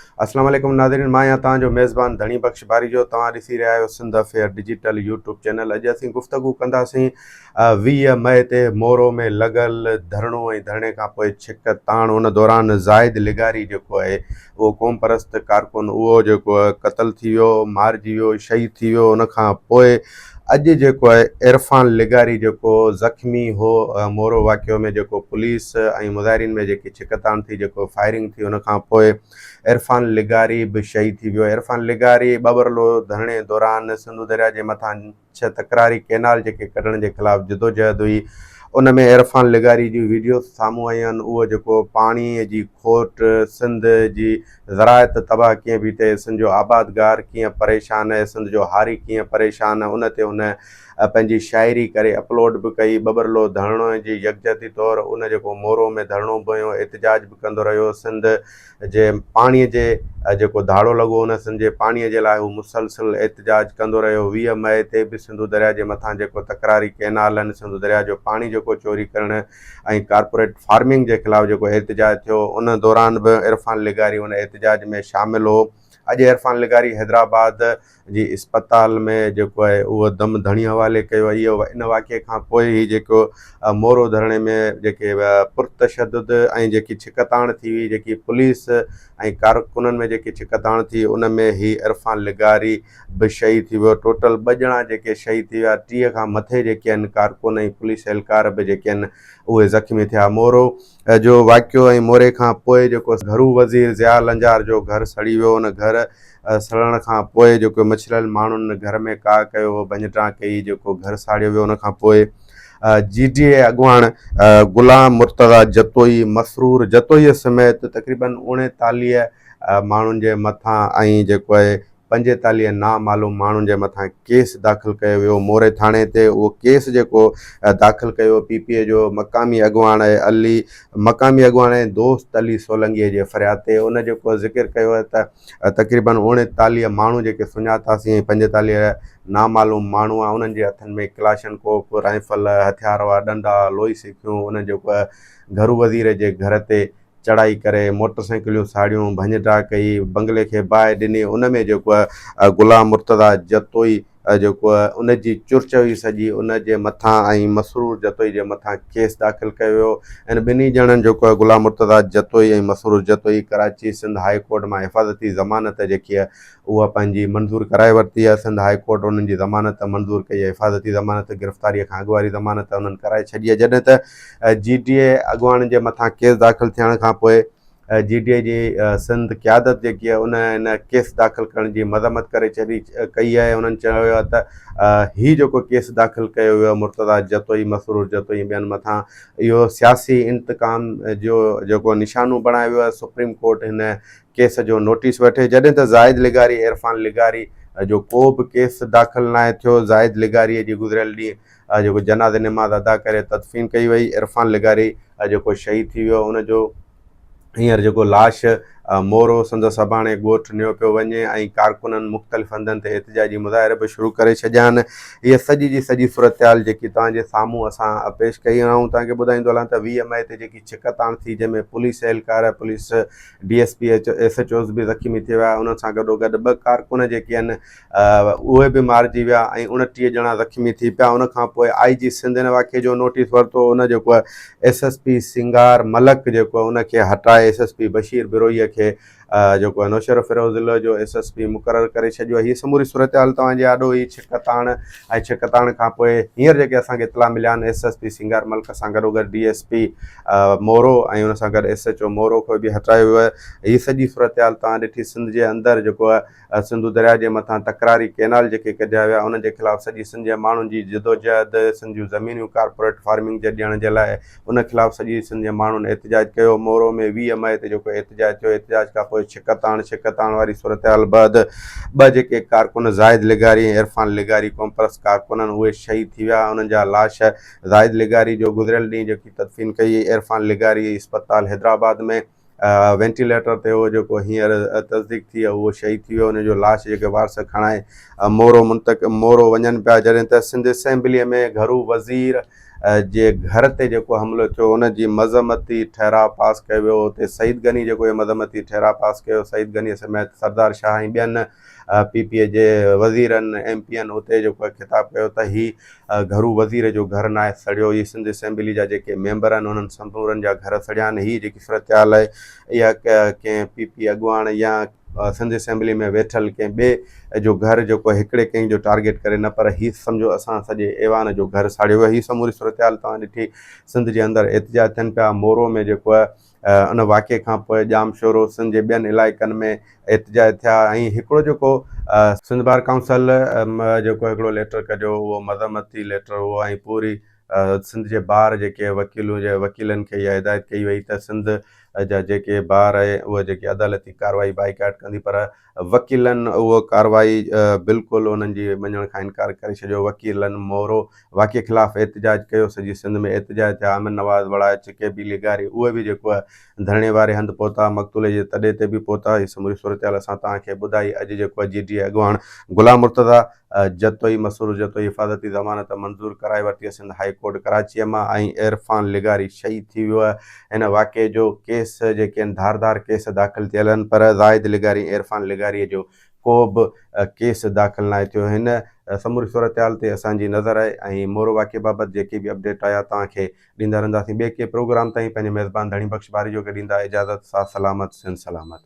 اسلام عليڪم ناظرين مان آهيان توهان جو ميزبان ڌڻي بخش باريجو توهان ڏسي رهيا آهيو Sindh affair digital YouTube channel اڄ اسين گفتگو ڪنداسين 20 مئي تي مورو ۾ لڳل ڌرڻو ۽ ڌرڻي کان پوء ڇڪ تاڻ ان دوران زاهد لغاري جيڪو آهي اهو قومپرست ڪارڪن اهو جيڪو قتل ٿي ويو مارجي ويو شهيد ٿي ويو ان کان پوء اڄ جيڪو آهي عرفان لغاري جيڪو زخمي هو مورو واقعو ۾ جيڪو پوليس ۽ مظاهرين ۾ جيڪي ڇڪتاڻ ٿي جيڪو فائرنگ ٿي ان کان پوء عرفان لغاري به شهيد ٿي ويو عرفان لغاري ٻٻرلو ڌرڻي دوران سنڌو درياء جي مٿان ڇهه تڪراري ڪينال جيڪي ڪڍڻ جي خلاف جدوجهد هئي ان ۾ عرفان لغاري جون ويڊيوز سامهون آيون آهن اهو جيڪو پاڻي جي کوٽ سنڌ جي زراعت تباهه ڪيئن پئي ٿئي، سنڌ جو آبادگار ڪيئن پريشان آهي، سنڌ جو هاري ڪيئن پريشان آهي، ان تي هن پنهنجي شاعري ڪري اپلوڊ به ڪئي. ٻٻرلو ڌرڻو جي يڪجهتي طور ان جيڪو مورو ۾ ڌرڻو به هنيو، احتجاج به ڪندو رهيو. سنڌ جي پاڻي جي جيڪو ڌاڙو لڳو ان سنڌ جي پاڻي جي لاء هو مسلسل احتجاج ڪندو رهيو. 20 مئي تي به سنڌو درياء جي مٿان جيڪو تڪراري ڪئنال آهن، سنڌو درياء جو پاڻي جيڪو چوري ڪرڻ ۽ ڪارپوريٽ فارمنگ جي خلاف جيڪو احتجاج ٿيو ان دوران به عرفان لغاري ان احتجاج ۾ شامل هو اڄ عرفان لغاري حيدرآباد جي اسپتال ۾ جيڪو آهي اهو دم ڌڻي حوالي ڪيو اهو ان واقعي کان پوء هي جيڪو مورو ڌرڻي ۾ جيڪي پرتشدد ۽ جيڪي ڇڪتاڻ ٿي هئي جيڪي پوليس ۽ ڪارڪنن ۾ جيڪي ڇڪتاڻ ٿي ان ۾ هي عرفان لغاري به شهيد ٿي ويو ٽوٽل ٻه ڄڻا جيڪي شهيد ٿي ويا 30 کان مٿي جيڪي آهن ڪارڪن ۽ پوليس اهلڪار به جيڪي آهن اهي زخمي ٿيا مورو جو واقعو ۽ موري کان پوء جيڪو گهرو وزير ضياء لنجار جو گهر سڙي ويو ان گهر سڙڻ کان پوء جيڪو مڇريل ماڻهن گهر ۾ ڪاهه ڪيو ڀڃ ٽان ڪئي جيڪو گهر ساڙيو ويو ان کان پوء جي ڊي اي اڳواڻ غلام مرتضيٰ جتوئي مسرور جتوئي سميت تقريبن 39 ماڻهن جي مٿان ۽ جيڪو آهي 45 نامعلوم ماڻهن جي مٿان ڪيس داخل ڪيو ويو موري ٿاڻي تي اهو ڪيس جيڪو داخل ڪيو پي پي اي جو مقامي اڳواڻ علي مقامي اڳواڻ ۽ دوست علي سولنگي جي فرياد تي ان جيڪو ذڪر ڪيو ته تقريبن 39 ماڻهو جيڪي سڃاتاسين ۽ 45 نامعلوم ماڻهو آهن انهن جي هٿن ۾ ڪلاشن ڪوف رائفل هٿيار هئا ڏنڊا لوهي سيخيون انهن جيڪو گهرو وزير جي گهر تي چڙهائي ڪري موٽر سائيڪليون ساڙيون، ڀڃ ڊاهه ڪئي، بنگلي کي باهه ڏني، ان ۾ جيڪو غلام مرتضيٰ جتوئي جيڪو ان جي چرچ هئي سڄي ان جي مٿان ۽ مسرور جتوئي جي مٿان ڪيس داخل ڪيو ويو ان ٻنهي ڄڻن جيڪو غلام مرتضيٰ جتوئي ۽ مسرور جتوئي ڪراچي سنڌ هاء ڪورٽ مان حفاظتي ضمانت جيڪي اها پنهنجي منظور ڪرائي ورتي آهي، سنڌ هاء ڪورٽ انهن جي ضمانت منظور ڪئي آهي، حفاظتي ضمانت، گرفتاري کان اڳ واري ضمانت انهن ڪرائي ڇڏي آهي، جڏهن ته جي ڊي اي اڳواڻن جي مٿان ڪيس داخل ٿيڻ کان پوء جي ڊي اي جي سنڌ قيادت جيڪي آهي ان ان ڪيس داخل ڪرڻ جي مذمت ڪري ڇڏي ڪئي آهي، انهن چيو آهي ته هي جيڪو ڪيس داخل ڪيو ويو آهي مرتضيٰ جتوئي، مسرور جتوئي ۽ ٻين مٿان اهو سياسي انتقام جو جيڪو نشانو بڻايو ويو آهي، سپريم ڪورٽ هن ڪيس جو نوٽيس وٺي جڏهن ته زاهد لغاري عرفان لغاري جو ڪو به ڪيس داخل ناهي ٿيو زاهد لغاري جي گذريل ڏينهن جيڪو جنازي نماز ادا ڪري تدفين ڪئي وئي عرفان لغاري جيڪو شهيد ٿي ويو ان جو هينئر جيڪو لاش مورو سندس اباڻي ڳوٺ نيو پيو وڃي ۽ ڪارڪنن مختلف هنڌن تي احتجاجي مظاهرا به شروع ڪري ڇڏيا آهن هيء سڄي جي سڄي صورتحال جيڪي توهان جي سامهون اسان پيش ڪئي آئون توهان کي ٻڌائيندو هلان ته 20 مئي تي جيڪي ڇڪتاڻ ٿي جنهن ۾ پوليس اهلڪار police D S P H S H Os به زخمي ٿي ويا انهن سان گڏو گڏ ٻه ڪارڪن جيڪي آهن اهي به مارجي ويا ۽ 29 ڄڻا زخمي ٿي پيا ان کان پوء آء جي سنڌ ان واقعي جو نوٽيس ورتو ان جيڪو S S P Sanghar Malik جيڪو ان کي هٽائي S S P Bashir Brohi کي جيڪو آهي نوشهروفيروز ضلعو جو ايس ايس پي مقرر ڪري ڇڏيو آهي. هيء سموري صورتحال توهان جي آڏو هئي ڇڪتاڻ ۽ ڇڪتاڻ کان پوء هينئر جيڪي اسان کي اطلاع مليا آهن ايس ايس پي سينگار ملڪ سان گڏوگڏ ڊي ايس پي مورو ۽ ان سان گڏ ايس ايڇ او مورو کي به هٽايو ويو آهي. هيء سڄي صورتحال توهان ڏٺي سنڌ جي اندر جيڪو آهي سنڌو درياء جي مٿان تڪراري ڪينال جيڪي ڪڍيا ويا انهن جي خلاف سڄي سنڌ جي ماڻهن جي جدوجهد سنڌ جون زمينون ڪارپوريٽ فارمنگ جي ڏيڻ جي لاء ان خلاف سڄي سنڌ جي ماڻهن احتجاج ڪيو، مورو ۾ 20 مئي تي جيڪو احتجاج ٿيو، احتجاج کانپوء ڇڪتاڻ، ڇڪتاڻ واري صورتحال بعد ٻه جيڪي ڪارڪن زاهد لغاري ۽ عرفان لغاري قومپرست ڪارڪنن اهي شهيد ٿي ويا، انهن جا لاش زاهد لغاري جو گذريل ڏينهن جيڪي تدفين ڪئي وئي، عرفان لغاري اسپتال حيدرآباد ۾ وينٽيليٽر تي هو جيڪو هينئر تصديق ٿي اهو شهيد ٿي ويو ان جو لاش جيڪي وارث کڻائي مورو منتق مورو وڃن پيا جڏهن ته سنڌ اسيمبلي ۾ گهرو وزير جي گهر تي جيڪو حملو ٿيو ان جي مذمتي ٺهراء پاس ڪيو ويو اتي سعيد غني جيڪو اهو مذمتي ٺهراء پاس ڪيو سعيد غني سميت سردار شاهه ۽ ٻين پي پي جي وزيرن ايم پي اين اتي جيڪو خطاب ڪيو ته هي گهرو وزير جو گهر ناهي سڙيو هي سنڌ اسيمبلي جا جيڪي ميمبر آهن انهن سمورن جا گهر سڙيا آهن هي جيڪي صورتحال آهي اها ڪنهن پي پي اڳواڻ يا سنڌ اسيمبلي ۾ ويٺل ڪنهن ٻئي جو گهر جيڪو هڪڙي ڪنهن جو ٽارگيٽ ڪري نه پر هي سمجهو اسان سڄي ايوان جو گهر ساڙيو ويو هي سموري صورتحال توهان ڏٺي سنڌ جي اندر احتجاج ٿين پيا مورو ۾ جيڪو ان واقعي کان پوء ڄام شورو سنڌ جي ٻين علائقن ۾ احتجاج ٿيا ۽ هڪڙو جيڪو سنڌ بار ڪائونسل جيڪو هڪڙو ليٽر ڪڍيو اهو مذمتي ليٽر هو ۽ پوري سنڌ جي بار جيڪي وڪيلون جي وڪيلن کي اها هدايت ڪئي وئي ته سنڌ جا جيڪي بار آهي اهي جيڪي عدالتي ڪارروائي بائيڪاٽ ڪندي پر وڪيلن اهو ڪارروائي بلڪل انهن جي مڃڻ کان انڪار ڪري ڇڏيو وڪيلن مورو واقعي خلاف احتجاج ڪيو سڄي سنڌ ۾ احتجاج ٿيا امن نواز وڙائچ ڪي بي لغاري اهي به جيڪو آهي ڌرڻي واري هنڌ پهتا مقتول جي تڏي تي به پهتا هي سموري صورتحال اسان توهان کي ٻڌائي اڄ جيڪو آهي جي ڊي اي اڳواڻ غلام مرتضيٰ جتوئي مسرور جتوئي حفاظتي ضمانت منظور ڪرائي ورتي سنڌ هائي ڪورٽ ڪراچيء مان ۽ عرفان لغاري شهيد ٿي ويو هن واقعي جو ڪيس جيڪي آهن ڌار ڌار ڪيس داخل ٿيل آهن پر زاهد لغاري ۽ عرفان لغاري جو ڪو به ڪيس داخل ناهي ٿيو هن سموري صورتحال تي اسان جي نظر آهي ۽ مورو واقعي بابت جيڪي به اپڊيٽ آيا توهان کي ڏيندا رهنداسين ٻئي ڪنهن پروگرام تائين پنهنجي ميزبان ڌڻي بخش باريجو کي ڏيندا اجازت ساٿ سلامت سنڌ سلامت.